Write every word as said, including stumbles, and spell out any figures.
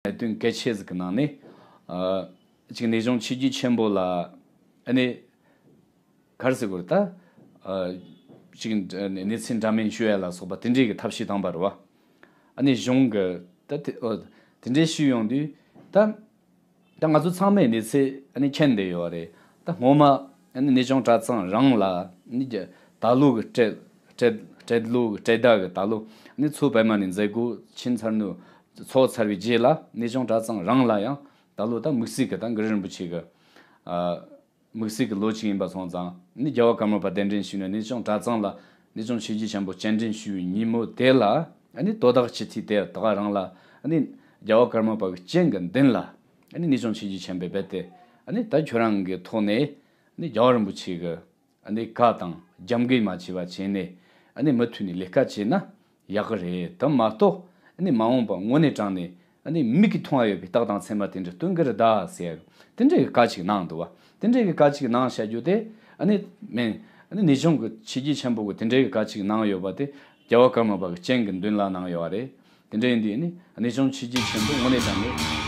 གནད་དོན་གལ་ཆེ་ཟིག་གི་ནང་ནས་ཨ་ཅིག་གནས་ཆུང་ཆོས་བརྒྱུད་ཆེན་པོ་ལ་ཨ་ནི་ག་རེ་ཟེར་དགོས་རེད། ད་ཨ་ཅིག་གནས་ཚུལ་འདྲ་མིན་ཞུ་ཡ་ལ་སོགས་པ་དེ་འདྲའི་གི་ཐབས་ཤེས་བཏང་པ་རེད་བ། ཨ་ནི་གཞུང་གི་ད་དེ་ཨ་དེ་འདྲའི་ཞུས་ཡོང་དུས་ད། ད་ང་ཚོ་ཚང་མས་གནས་ཚུལ་ཨ་ནི་མཁྱེན་བསྡད་ཡོད་རེད། ད་སྔོན་མ་ཨ་ནི་གནས་ཆུང་གྲྭ་ཚང་རང་ལ་ཨ་ནི་རྒྱ་ད་ལོ་གི་སྤྲད་སྤྲད་སྤྲད་ལོ་གི་སྤྲད་ཟླ་གི་ད་ལོ་ཨ་ནི་མཚོ་པདྨ་ནས་མཛད་སྒོ་ཕྱིན་ཚར་ནས་ཚོགས་ཚར་བའི་རྗེས་ལ་གནས་ཆུང་གྲྭ་ཚང་རང་ལ་ཡང་ད་ལོ་ད་དམིགས་བསལ་གི་ད་གུ་རུ་རིན་པོ་ཆེ་གི་ཨ། དམིགས་བསལ་གྱི་ལོ་གཅིག་ཡིན་པ་སོང་ཙང་ནི་རྒྱལ་བ་ཀརྨ་པ་གདན་འདྲེན་ཞུས་ནས་གནས་ཆུང་གྲྭ་ཚང་ལ་གནས་ཆུང་ཆོས་བརྒྱུད་ཆེན་པོ་སྤྱན་འདྲེན་ཞུས་པའི་ཉིན་མོ་དེ་ལ་ཨ་ནི་དོ་བདག་སྤྱི་འཐུས་དེ་དག་རང་ལ་ཨ་ནི་རྒྱལ་བ་ཀརྨ་པ་གི་སྤྱན་གྱི་མདུན་ལ་ཨ་ནི་གནས་ཆུང་ཆོས་བརྒྱུད་ཆེན་པོས་རྦད་དེ་ཨ་ནི་ད་ཁྱོད་རང་གི་ཐོག་ནས་ཨ་ནི་རྒྱལ་བ་རིན་པོ་ཆེ་གི་ཨ་ནི་བཀའ་དང་རྒྱབ་འགལ་མ་བྱས་པ་བྱས་ནས་ཨ་ནི་མུ་མཐུད་ནས་ལས་ཀ་བྱས་ན། ཡག་གི་རེད། དེ་མ་གཏོགས་ཨ་ནི་མ་འོངས་པ་དངོས་གནས་དྲང་ནས་ཨ་ནི་མིག་གིས་མཐོང་ཡ་ཡོད་པའི་རྟགས་དང་མཚན་མ་དེ་འདྲ་སྟོན་གི་རེད་ད་ཟེར་ཡ་དེ་འདྲའི་གི་བཀའ་ཅིག་གནང་འདུག་བ། དེ་འདྲའི་གི་བཀའ་ཅིག་གནང་བྱ་རྒྱུ་དེ་ཨ་ནི་མིན། ཨ་ནི་གནས་ཆུང་གི་ཆོས་བརྒྱུད་ཆེན་པོ་གི་དེ་འདྲའི་གི་བཀའ་ཅིག་གནང་ཡོད་པ་དེ་རྒྱལ་བ་ཀརྨ་པ་གི་སྤྱན་གི་མདུན་ལ་གནང་ཡོད་བ་རེད། དེ་འདྲ་ཡིན་དུས་ཨ་ནི་གནས་ཆུང་ཆོས་བརྒྱུད་ཆེན་པོ་དངོས་གནས་དྲང་ནས་